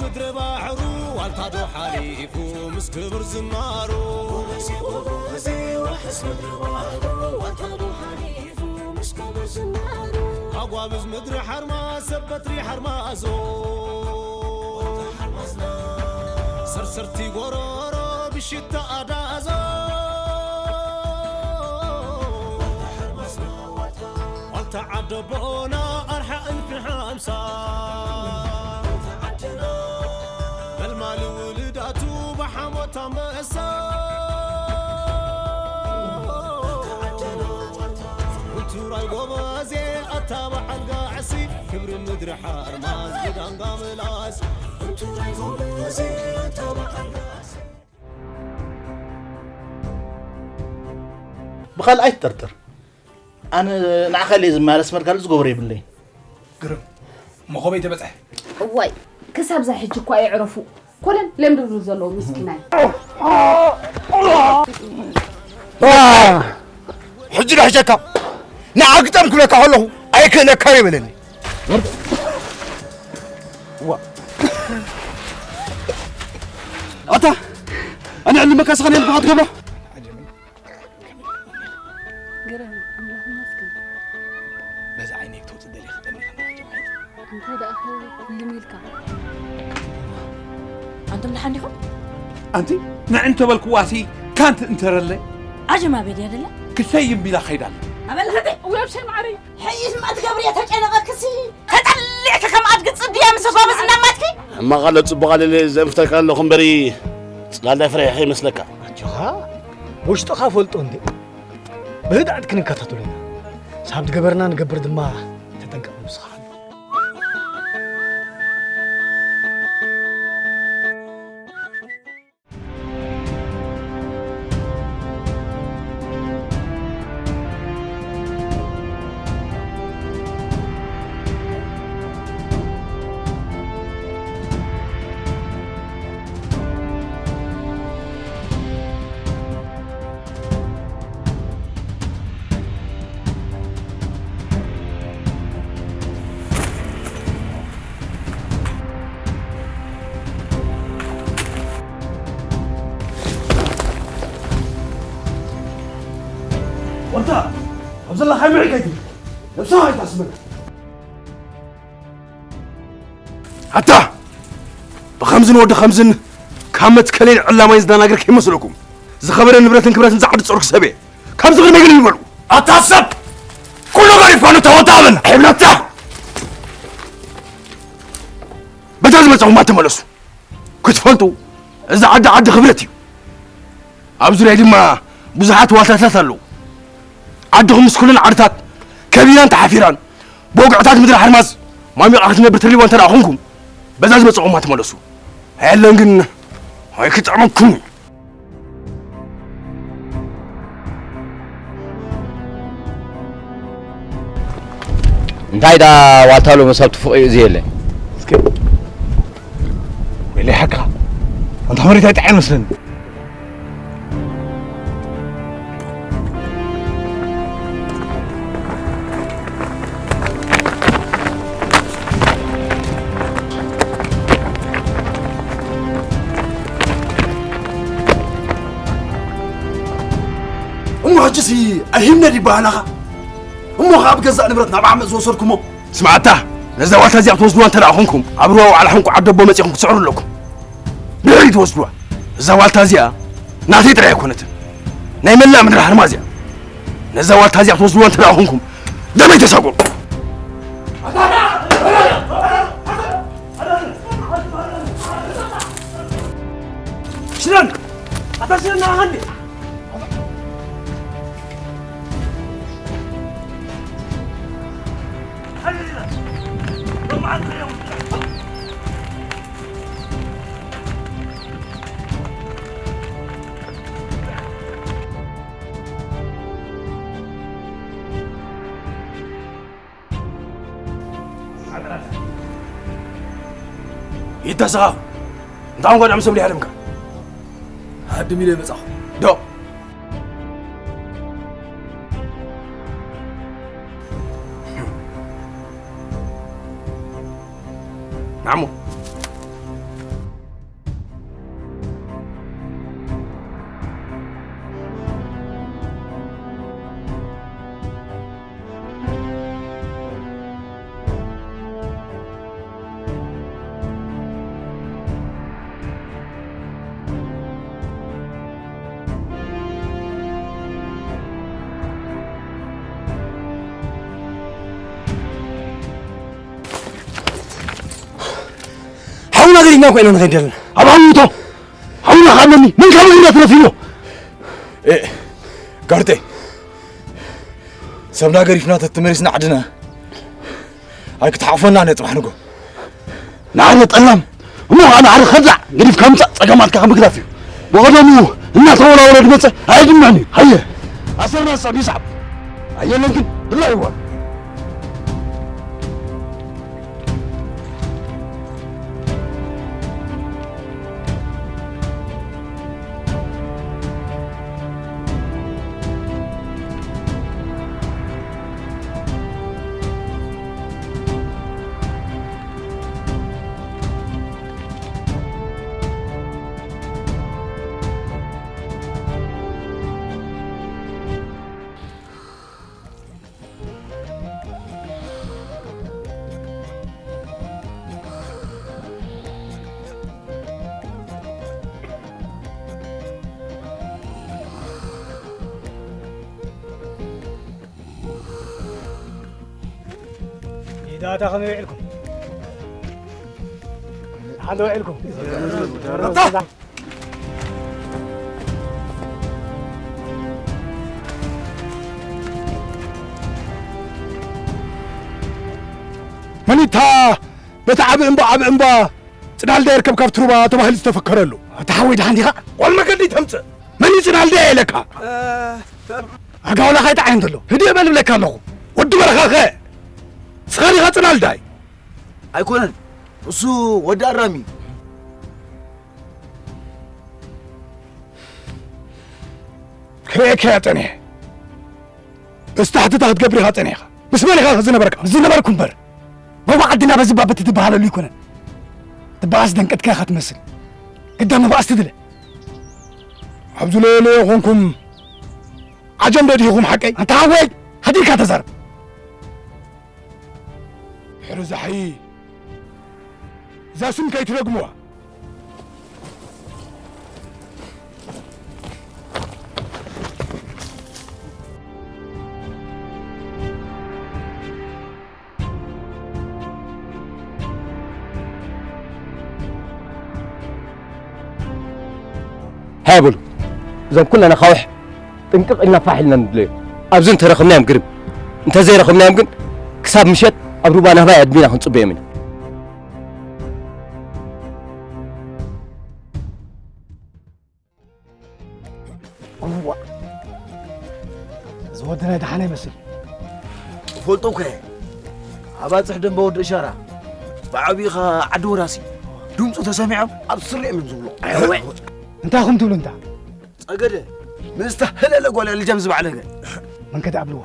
ምድሪ ባሕሩ ዋልታ ዶ ሓሊፉ ምስ ክብር ዝናሩ። ጎበዜ፣ ጎበዜ፣ ዋሕስ ምድሪ ባሕሩ ዋልታ ዶ ሓሊፉ ምስ ክብር ዝናሩ። ኣጓብዝ ምድሪ ሓርማዝ፣ ሰብ በትሪ ሓርማዞ። ዋልታ ሓርማዝና። ሰርሰርቲ ጎሮሮ ብሽታ ኣዳዞ። ዋልታ ሓርማዝና፣ ዋልታ ዓደቦና ኣርሓ እልፊ ሓምሳ። መልማሊ ውልዳቱ ብሓሞት ኣንበሳ። ውቱራይ ጎበዜ ኣታ በዓል ጋዕሲ፣ ክብሪ ምድሪ ሓርማዝ ብዳንጋ ምላስ። ውቱራይ ጎበዜ ኣታ በዓል ጋዕሲ። ብኻልእ ኣይትጠርጥር። ኣነ ንዓኻ ኢለ ዝመላለስ መርካሉ ዝገብሮ የብለይ። ግርም፣ መኾበይ ተበፅሐ። እዋይ፣ ክሳብ ዛ ሕጂ እኳ የዕረፉ። ኮለን ለምድሩ ዘለዉ ምስኪናይ። ሕጂ ዶ ሕሸካ? ንዓ ግጠም ክብለካ ከለኹ ኣይክእለካ ይበለኒ። ኣታ ኣነ ዕልመካ ስኻ ነልካ ትገብሮ። ግርም ኣምላኽ ይመስገን። በዛ ዓይነይ ክትወፅእ ደሊኻ ቀኒኻ ናጀም ዓይነይ። እንታይ ደኣ ህልም ኢልካ? ኣንቱም ደሓን ዲኹም? ኣንቲ ንዕ እንተበልክዋሲ ካንት እንተረለ ኣጀም ኣበይ ድያ ደላ? ክሰይም ቢላ ኸይዳለ። ኣበል ኸቲ ውረብ ሸን ማዕረይ ሕይስ ማ ትገብር እየ ተጨነቐክሲ ተጠሊዕኪ ከም ኣድጊ ጽድያ ምስ ጎበዝ እናማትኪ ሕማቕ ኣሎ ጽቡቕ ኣለለ ዘንፍተካ ኣለኹ እምበሪ ጽላል ዳይ ፍረ ይመስለካ። ኣጆኻ ውሽጥኻ ፈልጦ እንዴ ብህድኣት ክንከታተሎ ኢና ሳብ ትገበርና ንገብር ድማ ተጠንቀቕ ንስኻ ኣሎ ወርታ ኣብ ዘለኻይ ምዕድ ከይትብል ነብስኻ ኣይታስመር። ኣታ ብኸምዝን ወዲ ኸምዝን ካብ መትከለይን ዕላማይን ዝደናገር ከይመስለኩም ዝኸበረ ንብረትን ክብረትን ዝዓዲ ጸሩክ ሰበ ካብዚ ቅድመይ ግን ይበሉ ኣታ ሰብ ኩሉ ገሪፍካ ንተወታብን ሕብረታ በታ ዝመፀኹማ ተመለሱ ክትፈልጡ እዚ ዓዲ ዓዲ ክብረት እዩ ኣብ ዙርያ ድማ ብዙሓት ዋልታታት ኣለዉ ዓድኹም ምስ ኩለን ዓድታት ከቢራን ተሓፊራን ብወግዕታት ምድሪ ሓርማዝ ማሚቓ ክትነብር ትደልይዋ እንተ ደኣ ኹንኩም በዛ ዝመፀኹማ ተመለሱ ኣየለን ግን ኣይክጠዕመኩም እዩ እንታይ ዳ ዋልታ ሎሚ ሰብ ትፉቕ እዩ እዚ የለ እስኪ ወይለይ ሓቅኻ ኣንታ መሬት ኣይጥዓይ መስለኒ እሞ ሕጂሲ ኣሂምነ ድበሃላኻ እሞ ካብ ገዛእ ንብረት ናብ ዓመፅ ዝወሰድኩሞ ስማዕታ ነዛ ዋልታ እዚኣ ክትወስድዋ እንተ ደኣ ኾንኩም ኣብ ሩባ ውዓል ሓንቁ ዓደቦ መፂኹም ክትስዕሩ ኣለኩም ድሕሪ ትወስድዋ እዛ ዋልታ እዚኣ ናተይ ጥራይ ኣይኮነትን ናይ መላእ ምድሪ ሓርማዝ እያ ነዛ ዋልታ እዚኣ ክትወስድዋ እንተ ደኣ ኾንኩም ደመይ ተሳጎሩ ሽረን ኣታ ሽረን ንዓኻ እንዴ ይዳስኻ እንታይ ጓዳ ምስ ብልያ ደምካ ሃድም ኢለ መጻኹ ዶ ናሞ ናገሪና ኮይና ንኸይድ ዘለና። ኣብ ዓውቶ ዓውና ካለኒ መን ካብ እግርና ትረፊኖ? ኤ፣ ጋርቴ፣ ሰብና ገሪፍና ተትመሊስና ዓድና ኣይክትሓቑፈና ነ ጽባሕ ንጎ። ንዓደ ጠላም፣ እሞ ኸዓ ንዓደ ኸዳዕ ገዲፍካ ምጻእ ጸገማትካ ካብ ምግዳፍ እዩ። ብቐደሙ እናተወላወለ ዝመጸ ኣይድምዕን እዩ። ሃየ፣ ኣሰርና ዝጸብ ይስዓብ። ኣየለን ግን ድላ ይዋል። ኢዳታ ከመይ ውዒልኩም? ደሓን ዶ ውዒልኩም? መኒታ በቲ ዓቢ እምባ፣ ዓቢ እምባ ጽላልዳ ይርከብ ካብ ትሩባ ተባሂሉ ዝተፈከረሉ። ኣታ ሓወይ ደሓን ዲኻ? ጓል መገዲ ተምጽእ። መን እዩ ጽላልዳ ኢለካ? ኣጋውላ ካይጣዓይ እንተሎ። ህድእ በል እብለካ ኣለኹ። ወዲ በረኻኸ? ንስኻ ዲኻ ጽላልዳይ? ኣይኮነን። እሱ ወዲ ኣራሚ። ክርእየካ እየ ጸኒሐ። እስታሕትታ ክትገብር ኢኻ ጸኒሕካ። ምስ መን ኢኻ ዝነበርካ? ዝነበርኩ እምበር። ጎቦ ዓድና በዚ ባበት ትበሃለሉ ኣይኮነን። ትበኣስ ደንቀትካ ኢኻ ትመስል። ግዳ መባእስ ትድለ። ኣብዚ ለየለየ ኮንኩም ዓጀም ዶ ዲኹም ሓቀይ? ኣንታ ሓወይ፣ ሃዲእካ ተዛረብ። ሕርዛሒ፣ እዛ ስም ከይትደግሙዋ። ሃይ በሉ፣ እዞም ኩለን ኣኻውሕ ጥንቅቕ ኢልና ፋሕ ኢልና ንድለዮም። ኣብዚ እንተረኸብናዮም ግርም፣ እንተዘይረኸብናዮም ግን ክሳብ ምሸት ኣብ ሩባ ናህባይ ኣድሚና ክንጽበዮም ኢና። እዋ፣ እዚ ወዲ ናይ ደሓና ይመስል። እፈልጦ እኮ እየ። ኣባጽሕ ደንበ ወዲ እሻራ። ብዓብዪኻ ዓዲ ወራሲ። ድምፁ ተሰሚዖም ኣብ ስሪኦም እዮም ዝብሉ። እንታይ ኢኹም ትብሉ እንታ? ጸገደ፣ ምስታ ህለለ ጓል እያ ልጃም ዝበዓለገ። መን ከ ደኣ ኣብልዋ?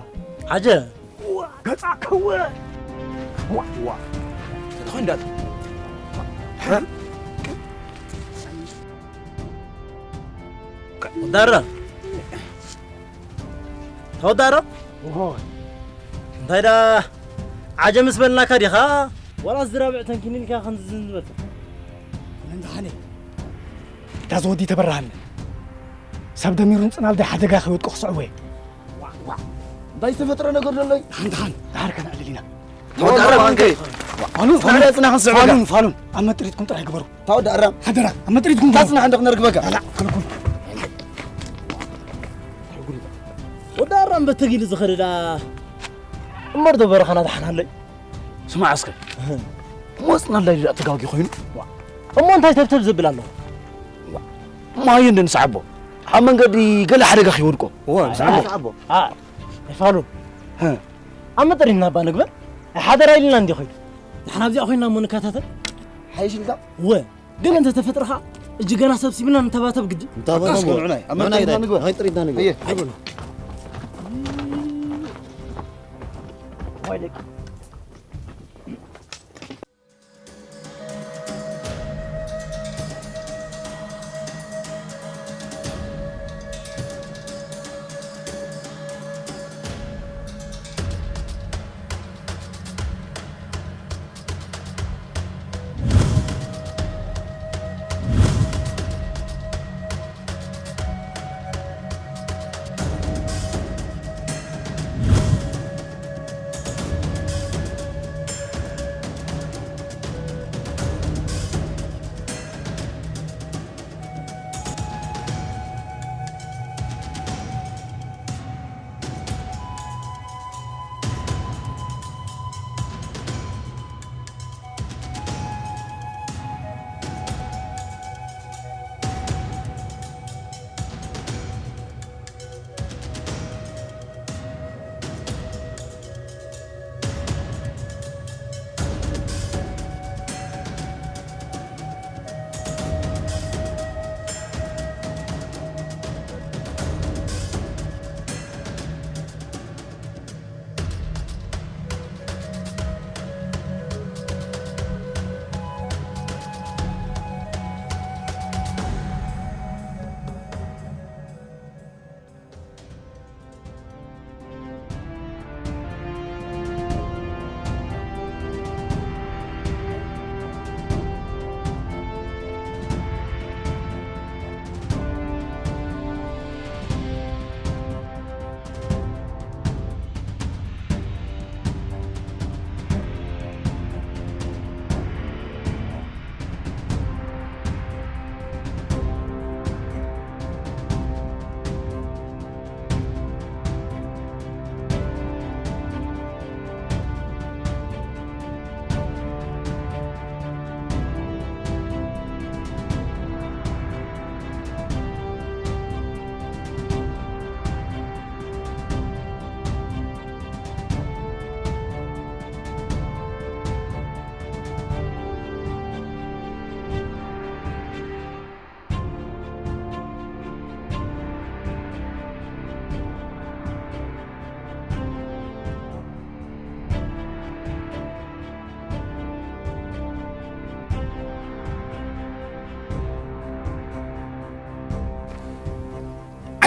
ዓጀ። ገጻ ከወ። ዋ፣ ዋ። ተኾይ እንዳት። ወዳራ። ተወዳሮ? ኦሆ። እንታይ ዳ ዓጀ ምስ በልናካ ዲኻ? ዋላ ዝራብዕ ተንኪኒልካ ከምዚ ዝንበልካ? ኣነ እንድሓነ። እታ ዝወዲ ተበራሃኒ። ሰብ ደሚሩን ጽናል ዳይ ሓደጋ ከይወድቁ ክስዕቦ እየ። ዋ፣ ዋ። እንታይ ዝተፈጥረ ነገር ዘሎ እዩ? ደሓን፣ ደሓን፣ ደሓር ከነዕልል ኢና። ተወዳእራ ባንከይ። ፋሉን፣ ፋሉን፣ ጽናሕ፣ ጽናሕ፣ ክንስዕበካ። ፋሉን፣ ፋሉን፣ ኣብ መጥሪትኩም ጥራይ ግበሩ። ተወዳእራ። ሓደራ፣ ኣብ መጥሪትኩም ግበሩ። ጽናሕ እንደ ክነርክበካ። ኣላ፣ ፋሉኩም። ወዳእራ እምበር ተጊሉ ዝኸደ ደኣ እምበር ዶ በረኻና ደሓን ኣለይ? ስማዕ እስከ። እህ። እሞ ጽናል ዳይ ደኣ ተጋጊ ኮይኑ? ዋ። እሞ እንታይ ተብተብ ዝብል ኣለኹ? ዋ። እሞ ሃየ እንደ ንስዓቦ። ኣብ መንገዲ ገለ ሓደጋ ከይወድቆ። እዋ፣ ንስዓቦ። ንስዓቦ። ኣ፣ ኣይፋሉን። ሀ። ኣብ መጠሪና እባ ንግበር። ኣይሓደራ ኢልና እንዲ ኮይኑ። ንሕና ኣብዚኣ ኮይና እሞ ንከታተል። ሓይሽ ኢልካ? እወ። ገለ እንተ ተፈጥረ ኸኣ እጅገና ሰብሲብና ንተባተብ ግዲ። ንተባተብ። እስከ ንዑናይ፣ ኣብ ንዑናይ መጠሪና ግዳይ። ንግበር። ናይ ጥሪትና ንግበር። እየ። ኣይበሉ። ዋይ ደቂ።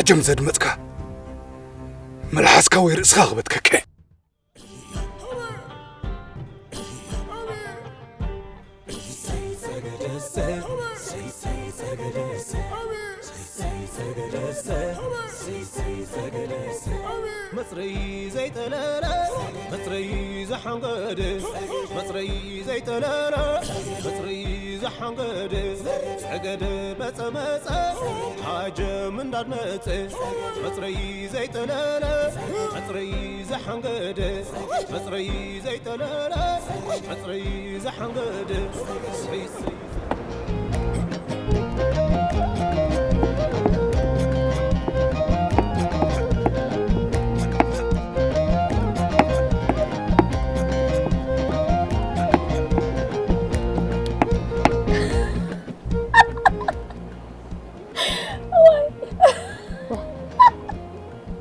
ጀም ዘድመጽካ መልሓስካ ወይ ርእስኻ ክበትከከ። መፅረይ ዘይጠለለ መፅረይ ዝሓንገደ መፅረይ ዘይጠለለ መፅረይ ዝሓንገደ ሰገደ መፀ መፀ ሓጀም እንዳድመፀ መፅረይ ዘይጠለለ መፅረይ ዝሓንገደ መፅረይ ዘይጠለለ መፅረይ ዝሓንገደ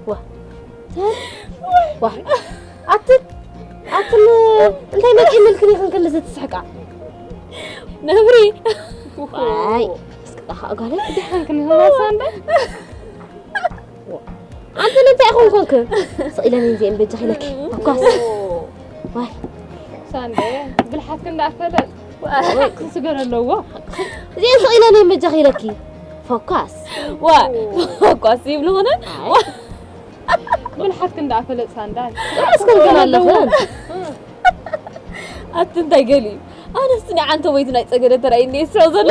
ዋ ዋ ኣትን ኣትን እንታይ መፂእንልክን ኢኽን ክንዲ ዝትስሕቃ ነብሪ ዋይ እስክጣ ጓለ ድሓን ክንህባሳ እንዳ ኣንተ ንምንታይ ኢኹም ኮንክ ስኢለን እንዚአን በጃኺ ኢለኪ ኳስ ዋይ ሳንደ ብልሓትክ እንዳፈለጥ ስገር ኣለዎ እዚአን ስኢለን እየን በጃኺ ኢለኪ ፎካስ ዋ ፎካስ ይብሉ ኾነ ብልሓትክ እንዳፈለጥ ሳንዳል እስክንክን ኣለኽን ኣቲ እንታይ ገሊ ኣነስ ናይ ዓንተ ወይቲ ናይ ጸገደ ተራይ እንደ ስራው ዘሎ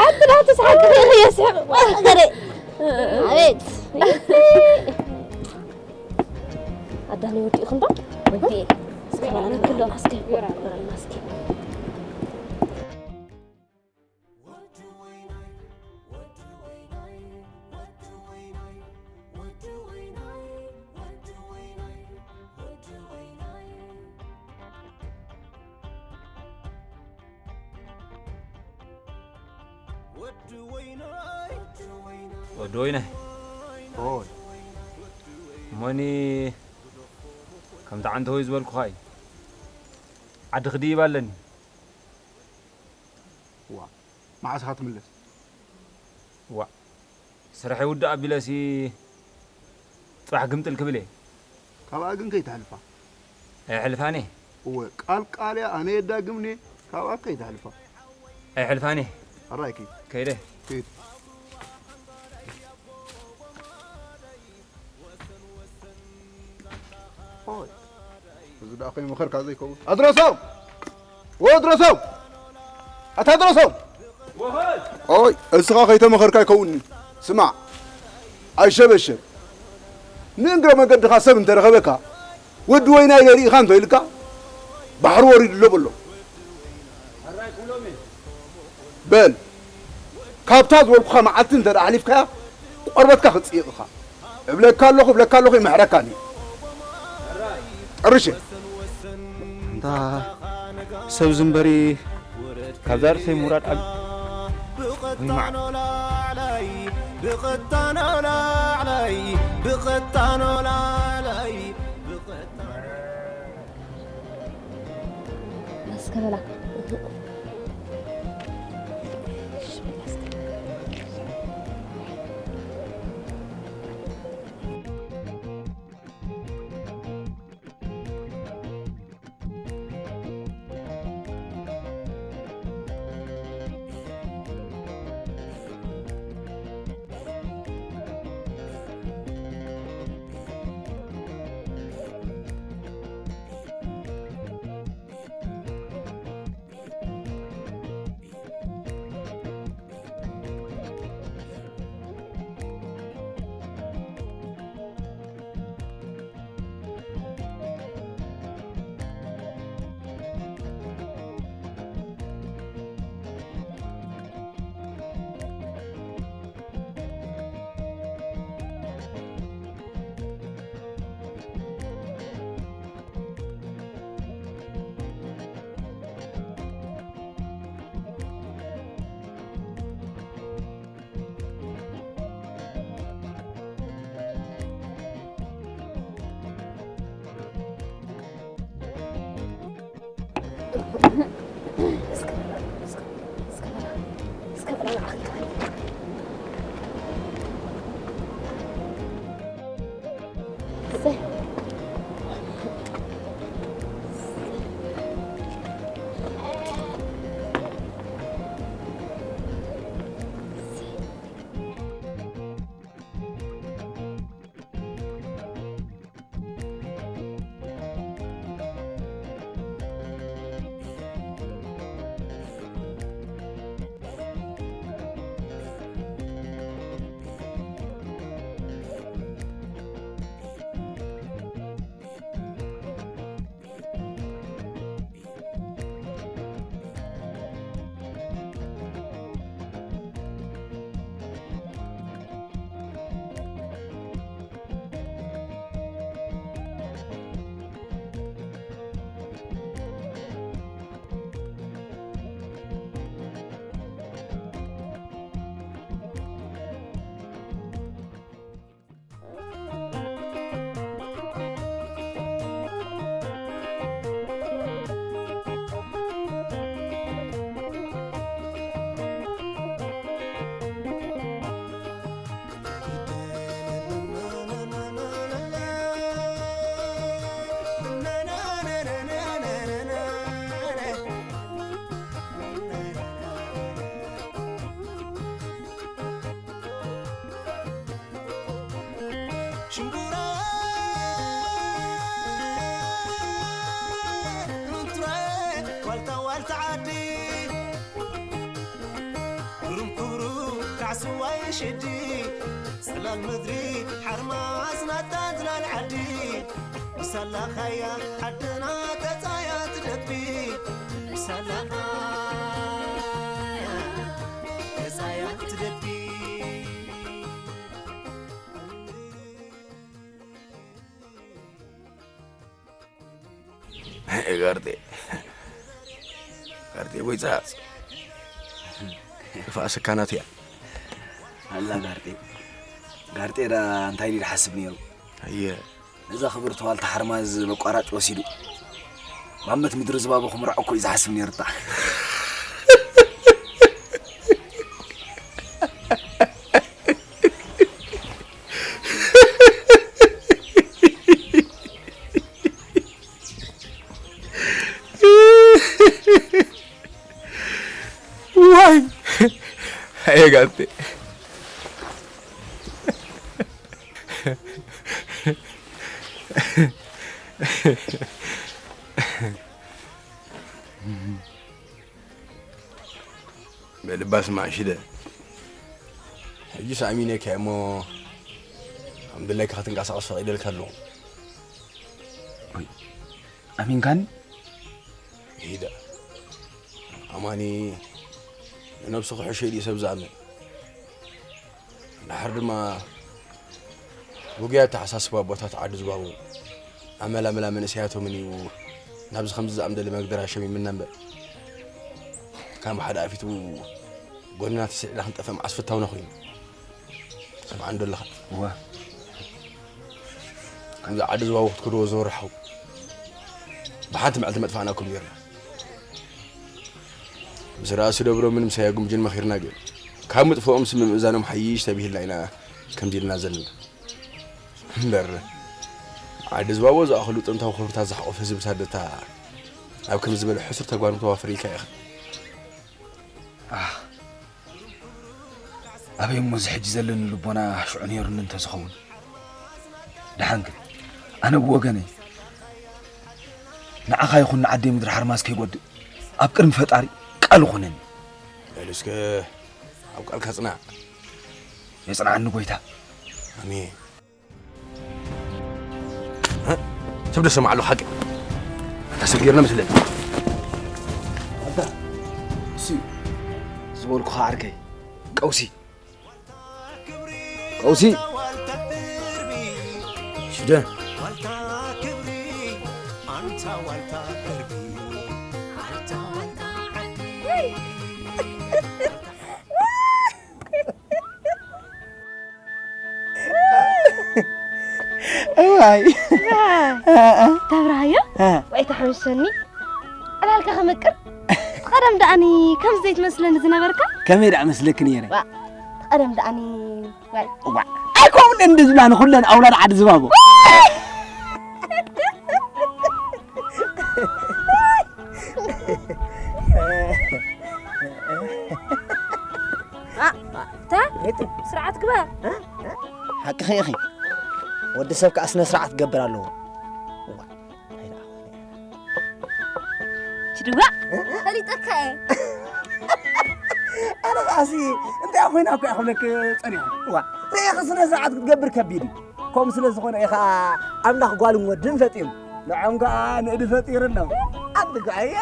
ኣቲ ናቱ ስሓቅ የስሕቅ ገረ ኣቤት ኣዳኒ ወዲእኹ እንዶ ወዲኤ እስከ በላና ክሎ ማስከ በላና ማስከ ወዲ ወይናይ ኦይ እሞኒ ከምቲ ዓንተወይ ዝበልኩኻ እዩ ዓዲ ክድይብ ኣለኒ ዋ መዓስ ኢኻ ትምለስ ዋ ስራሕ ይውድእ ኣቢለሲ ጽባሕ ግምጥል ክብል እየ ካብኣ ግን ከይተሕልፋ ኣይሕልፋን እየ እወ ቃል ቃል እያ ኣነ የዳግምኒ ካብኣ ከይተሕልፋ ኣይሕልፋን እየ ኣራይ ከይድ ከይደ ከይድ ኦይ እዚ ደኣ ከይመኸርካ ዘይከውን ኣድረሶም ወድረሶም ኣታ ኣድረሶም ኦይ እስኻ ከይተመኸርካ ይከውንኒ ስማዕ ኣይሸበሸብ ንእግረ መገድኻ ሰብ እንተረኸበካ ወዲ ወይናይ ሪኢኻ እንተ ኢልካ ባሕሪ ወሪዱ ኣሎ በሎ በል ካብታ ዝበልኩኻ መዓልቲ እንተ ኣሕሊፍካያ ቆርበትካ ክፅይቕ ኢኻ እብለካ ኣለኹ እብለካ ኣለኹ ይምሕረካኒ ጨርሸ እንታ ሰብ ዝንበሪ ካብዛ ርእሰይ ምውራድ ኣብ ወይ ማዕ ብቕታኖ ላዕላይ ብቕታኖ ላዕላይ እስከ በላ ሽምቡራ ሩንቱረ ዋልታ ዋልታ ዓዲ ግሩም ክብሩ ካዕስዋይ ሽዲ ጽላል ምድሪ ሓርማዝ ናታ ጽላል ዓዲ ብሳላኻያ ዓድና ተጻያ ትደቢ ብሳላኻ ተጻያ ትደቢ ጋርጤ ጋርጤ ጎይፃ ጥፋ ስካናት እያ። ኣላ ጋርጤ ጋርጤ ዳ እንታይ ኢሉ ይሓስብ ነይሩ? ኣየ ነዛ ክብርቲ ዋልታ ሓርማዝ መቋራጭ ወሲዱ ባመት ምድሪ ዝባቡ ክምርዖ እኮ እዩ ዝሓስብ ነይሩ። እታ ዋይ ኣየጋልጤ በልባ ስማዕ ሽደ ሕጂ ሳእሚነካ እሞ ከም ድላይካ ክትንቀሳቐስ ፈቒደልካ ኣለኹ። ኣሚንካኒ? ይዳ ኣማኒ ንነብሱ ክሕሸ ኢሉ ሰብ ዝኣምን ድሓር ድማ ውግያ ኣተሓሳስባ ኣቦታት ዓዲ ዝባቡ ኣመላምላ መንእሰያቶምን እዩ ናብዚ ከምዚ ዝኣምደለ መግደራ ሸሚምና እምበር ካብ ሓደ ኣፊቱ ጎንና ተስዒልና ክንጠፍእ መዓስ ፍታውና ኮይኑ ሰምዓ እንዶ ኣለኻ እዋ ከምዚ ዓዲ ዝባቡ ክትክድዎ ዝወርሓው ብሓንቲ መዓልቲ መጥፋእናኩም ጌርና ምስ ራእሲ ደብሮምን ምሳያ ጉምጅን መኺርና ግን ካብ ምጥፍኦም ስም ምእዛኖም ሓይሽ ተቢሂልና ኢና ከምዚ ኢልና ዘለና እምበር ዓዲ ዝባቦ ዝኣኽሉ ጥንታዊ ክብርታት ዝሓቆፈ ህዝብታት ደታ ኣብ ከም ዝበለ ሕሱር ተጓንቶ ኣፍሪካ ኢኻ ኣበይ እሞ እዚ ሕጂ ዘለኒ ልቦና ሽዑ ነይሩኒ እንተዝኸውን ደሓን ግን ኣነ ብወገነይ ንዓኻ ይኹን ንዓደይ ምድሪ ሓርማዝ ከይጎድእ ኣብ ቅድሚ ፈጣሪ ቃል ይኹነኒ በል እስከ ኣብ ቃልካ ጽናዕ የጽንዓኒ ጎይታ ኣሜን ሰብ ደሰማዕሉ ሓቂ ኣታ ሰብ ጌርና መስለኒ ዝበልኩኻ ዓርከይ ቀውሲ ቀውሲ ሽደ እዋይ ተብርሃዮ ወይ ተሕውሰኒ ዕላልካ ክምቅር ትቐደም ደኣኒ ከም ዘይትመስለኒ ዝነበርካ ከመይ ደኣ መስለኪ ነይረ ትቐደም ደኣኒ ዋይ ኣይኮውን እንዲ ዝብላ ንኩለን ኣውላድ ዓዲ ዝባቦ ስርዓት ግበር። ሓቅኺ ኢኺ። ወዲ ሰብ ከኣ ስነ ስርዓት ክገብር ኣለዎ። እዋ፣ እንታይ ደኣ ኮይነ? ችድዋ፣ ፈሊጠካ እየ። ኣነ ከኣሲ እንታይ ኮይና እኮ እያ ክብለክ ጸኒሐ። እዋ፣ ርእኻ ስነ ስርዓት ክትገብር ከቢድ እዩ። ከምኡ ስለ ዝኾነ እዩ ኸኣ ኣምላኽ ጓልን ወድን ፈጢሩ። ንዖም ከኣ ንእዲ ፈጢሩ ኣሎ። ኣንቲ ከኣ እየ።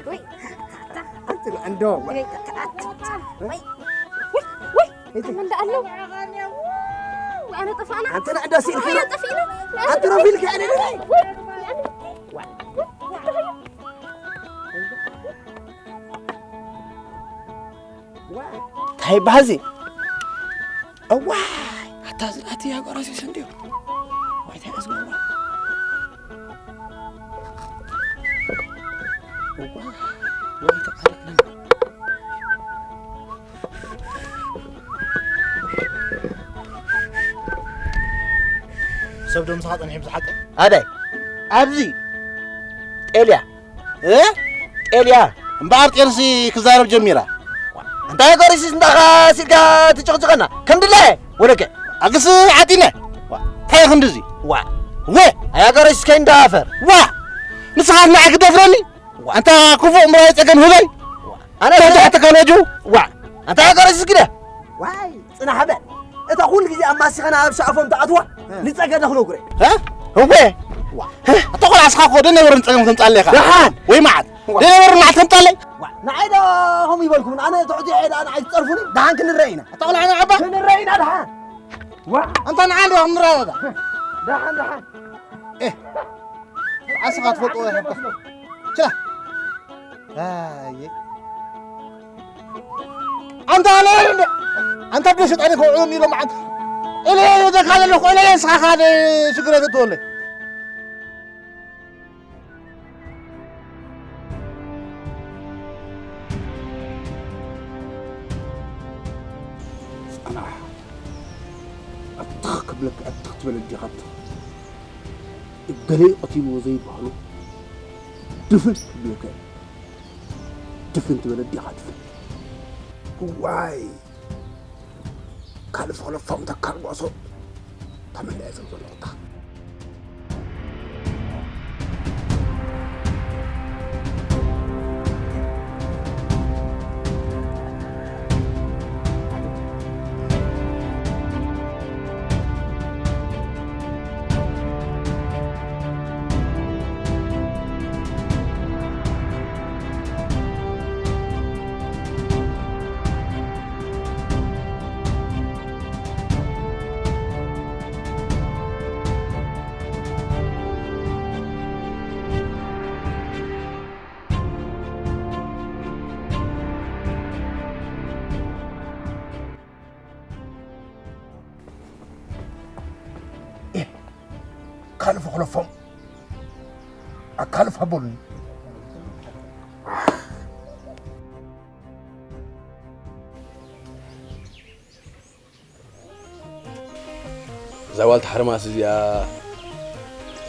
ወይ፣ ኣንቲ ከኣ እንዶ። ወይ፣ ወይ፣ ወይ፣ ወይ፣ ከመ እንዳ ኣለዉ። ኣነ ጠፋእና። ኣንቲ ንዕዶ ሲልኪ። ኣነ ጠፊእና። ኣንቲ ረፊልኪ ኣነ። ወይ፣ ወይ፣ እንታይ ይበሃል እዚ? እዋይ! ኣታ ዝኣቲ ያጎራሲስ እንድዩ። ዋይ፣ እንታይ እዩ ዝገብሮ? እዋ! ዋይ፣ ተቃረብና። ሰብ ዶ ምሳኻ ጸኒሑ ብዝሓቂ? ኣዳይ፣ ኣብዚ ጤልያ እ? ጤልያ እምበኣር ጤልሲ ክዛረብ ጀሚራ። እንታይ ገሪሲስ እንዳኻ ሲልካ ትጭቕጭቐና? ከም ድለ ወደቀ። ኣግስ ዓጢነ። ዋ፣ እንታይ ክንድዚ? ዋ፣ ወ፣ ኣያ ገሪሲስ ከይንዳፈር። ዋ፣ ንስኻ ንዓይ ክደፍረኒ? ዋ፣ ኣንታ ክፉእ ምራይ ጸገም ህበይ። ዋ፣ ኣነ ተሕተ ከነጁ። ዋ፣ ኣንታ ኣያ ገሪሲስ ግደ። ዋይ፣ ጽናሕ በል። እታ ኩሉ ግዜ ኣብ ማሲኻና ኣብ ሻፎም ትኣትዋ እ። ንጸገ ደኽነጉረ። እ? እወ። ዋ። ኣታ ቆልዓ እስኻ እኮ ደነበርን ጸገም ከምጻለኻ። ደሓን። ወይ መዓት። ዋ። ደነበርን መዓት ከምጻለይ። ዋ። ንዓይ ዶ ከምኡ ይበልኩም? ኣነ ትሑት እየ፣ ንዓይ ትጸርፉኒ? ደሓን ክንረአ ኢና። ኣታ ቆልዓ ንዓባ? ክንረአ ኢና ደሓን። ዋ። ኣንታ ንዓይ ዶ ክንረአ? ደሓን፣ ደሓን። ኤ። ዓስኻ ትፈልጥዎ ይሕብካ። ቻ። ኣየ። ኣንታ ለይ፣ ኣንታ ደስ ጠኒ ከውዑን ኢሎም፣ ኣንታ። እለ ዘካ ዘለኹ፣ እለ የስኻኻ ሽግረ ትወለ። ጽናሕ። ኣትኽ ክብለካ፣ ኣትኽ ትበለ ዲኻ፣ ኣትኽ። እገሌ ቀቲልዎ ዘይበሃሎ ድፍን ክብለካ። ድፍን ትበለ ዲኻ፣ ድፍን። እዋይ! ካልእ ፈለፋም ተካል ጓሶ ተመለየ ዘብዘለኹታ። ካልፍ ክለፎም ኣካልፍ ሃቦልኒ። እዛ ዋልታ ሓርማዝ እዚኣ፣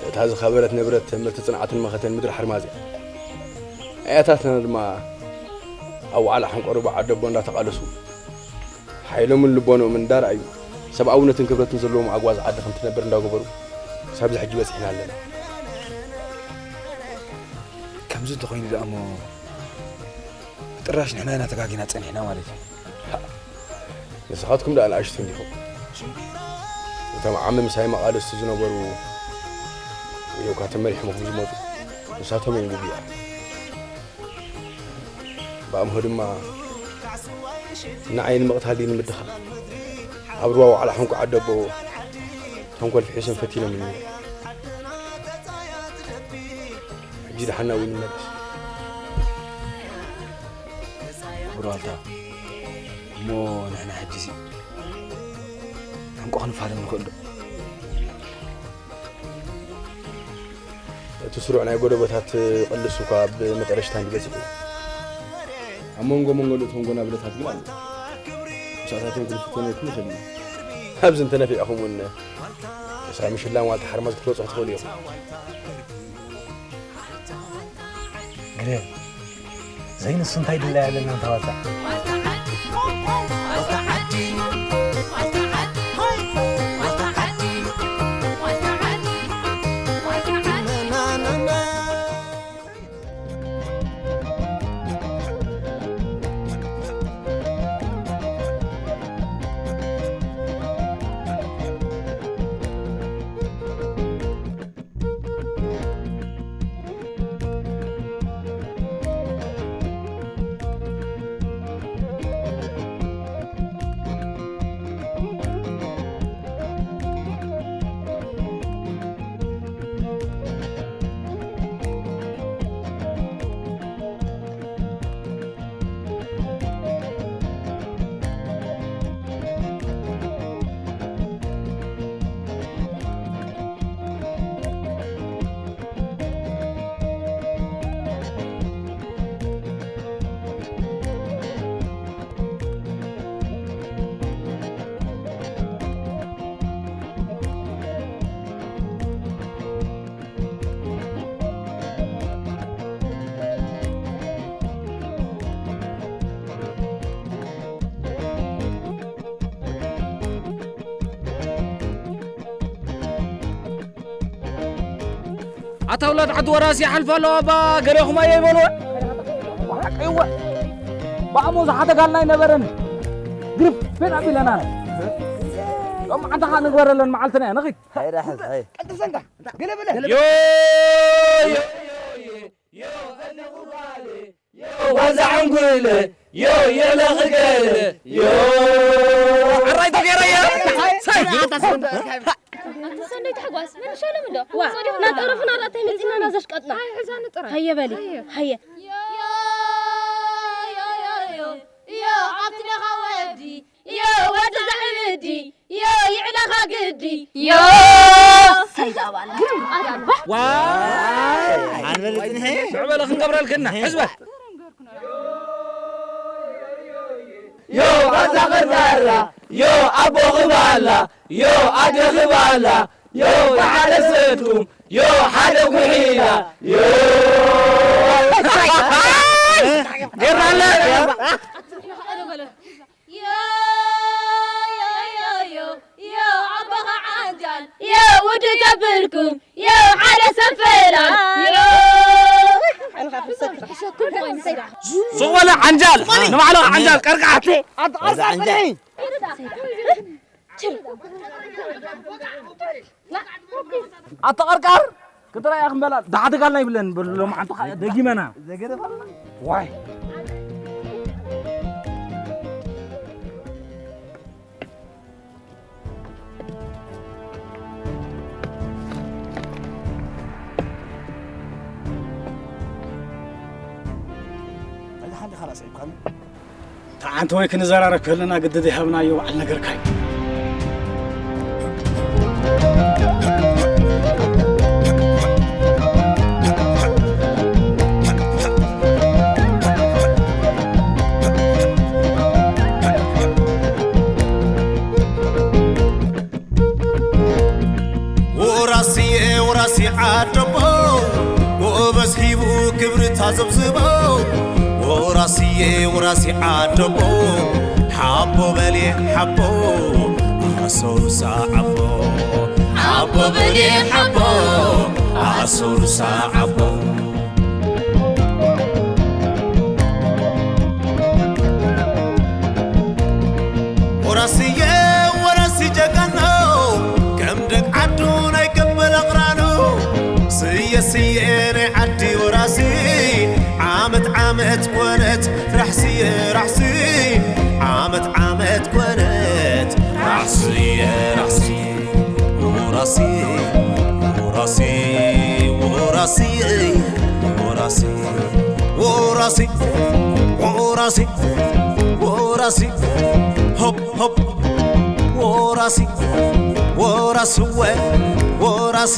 እታ ዝኸበረት ንብረት ትምህርቲ ጽንዓትን መኸተን ምድሪ ሓርማዝ እያ። ኣያታትና ድማ ኣብ ዋዕላ ሓንቆሮ ብዓደቦ እንዳተቓለሱ፣ ሓይሎምን ልቦንኦምን እንዳረኣዩ፣ ሰብኣውነትን ክብረትን ዘለዎም ኣግባዝ ዓዲ ከም ትነብር እንዳገበሩ፣ ክሳብ እዚ ሕጂ በጺሕና ኣለና። ከምዚ እንተኾይኑ ደኣ እሞ፣ ጥራሽ ንሕና ኢና ተጋጊና ጸኒሕና ማለት እዩ። ንስኻትኩም ደኣ ንኣሽቱ እንዲኹም። እቶም ዓሚ ምሳይ መቓልስቲ ዝነበሩ እዮም፣ ካብ ተመሪሖም ከም ዝመጹ ንሳቶም እዮም ዝብሉ። ብኣምሆ ድማ ንዓይ ንምቕታል ድዩ ንምድኻም? ኣብ ሩባ ዋዕላ ሕንቁ ዓደቦ ተንኮል ፍሒሶም ፈቲኖምኒ። ሕጂ ደሓን ናብኡ ንመለስ። ክቡር ዋልታ፣ እሞ ንሕና ሕጂሲ ሕንቆ ክንፋለም ንኽእል ዶ? እቲ ስሩዕ ናይ ጎደቦታት ቅልስ እኳ ኣብ መጠረሽታ እንዲ በጺሑ፣ ኣብ መንጎ መንጎ እቶም ጎናብለታት ግን ኣሎ። ምሳታቶም ክንፍተነኩም ይኽእል እዩ። ኣብዚ እንተነፊዕኹም እውን፣ ሳሚ ሽላን ዋልታ ሓርማዝ ክትበጽሑ ትኽእሉ ኢኹም። ግደ፣ ዘይንሱ እንታይ ድላይ ኣለና እንተዋጻ? ኣታ ውላድ ዓዲ ወራሲ ይሓልፍ ኣለዋ፣ እባ ገረኹም ኣየ ይበልዎ። ሓቂ እወ። ብኣሞ ዝሓተጋልና ኣይነበረን። ግርፍ ቤት ኣቢለና። ሎም ዓንታ ኸዓ ንግበረለን መዓልትና እያ፣ ንኺድ። ሃይ ራሕስ፣ ሃይ። ቀልጥፍ ዘንዳ፣ ገለ በለ። ዮ፣ ዮ፣ ዮ፣ ዮ፣ ዮ፣ ኣለኹ ባለ። ዮ፣ ዋዛ ዕንጉለ፣ ዮ፣ ይዕለ ኽገለ፣ ዮ። ኣራይ ተገይረያ። ሳይ። ኣንቲ ሰንደይ ተሕጓስ፣ መን ሻሎም እንዶ? ዋ፣ ጸዲቑ ናብ ጠረፍና ራእታይ መጺና ናዘሽቀጥና። ሃየ፣ ሕዛኒ ጥራይ። ሃየ በሊ፣ ሃየ። ሃየ። ዮ፣ ዮ፣ ዮ፣ ዮ፣ ዮ፣ ኣብቲ ደኻ ወዲ፣ ዮ፣ ወዲ ዘዕብዲ፣ ዮ፣ ይዕለኻ ግዲ፣ ዮ። ሰይድ ኣባል። ዋይ። ኣንበል ጽንሐ። ሽዑ በለ ክንገብረልክና፣ ሕዝበ። ዮ፣ ባዛ ኸርዳራ፣ ዮ፣ ኣቦ ኽባላ፣ ዮ፣ ኣደ ኽባላ፣ ዮ፣ ብሓደ ሰትኩም፣ ዮ፣ ሓደ ጉሒላ፣ ዮ። ጌርናለ። ዮ፣ ዮ፣ ዮ፣ ዮ፣ ዮ፣ ኣቦኻ ዓንጃል፣ ዮ፣ ውዱ ተብልኩም፣ ዮ፣ ሓደ ሰብ ፈላል፣ ዮ። ሱቕ በለ ዓንጃል፣ ንባዕልኻ ዓንጃል፣ ቀርቃሕ። ኣቲ፣ ኣቲ፣ ኣቲ፣ ኣቲ፣ ኣቲ፣ ኣቲ፣ ኣተቐርቃር ክትረኣያ ክንበላ ዳሓተጋልና ይብለን በሉ። ሎማዓንቲ ኸዓ ደጊመና። ዋይ። እዚ ሓንቲ ካልእ ሰይብካኒ። ተዓንተ ወይ ክንዘራረብ ከለና ግድድ ይሃብናዮ በዓል ነገርካ እዩ። ወራስየ ወራሲ ዓደቦ፣ ጎበዝ ሂቡ ክብሪ ታዘብዝቦ። ወራስየ ወራሲ ዓደቦ፣ ሓቦ በልየ ሓቦ፣ ኣሰሩሳ ዓቦ። ሓቦ በልየ ሓቦ፣ ኣሰሩሳ ዓቦ። ወራስየ ወራሲ ጀጋኖ፣ ከም ደቅ ዓዱ ናይ ገበል ኣቕራኑ። ስየ ስየ ናይ ዓዲ ወራሲ፣ ዓመት ዓመት ኮነት ራሕስየ ራሕሲ፣ ዓመት ዓመት ኮነት ራሕስየ ራሕሲ። ወራሲ፣ ወራሲ፣ ወራሲ፣ ወራሲ፣ ወራሲ፣ ወራሲ፣ ወራሲ፣ ሆፕ፣ ሆፕ፣ ወራሲ፣ ወራስወ፣ ወራሲ፣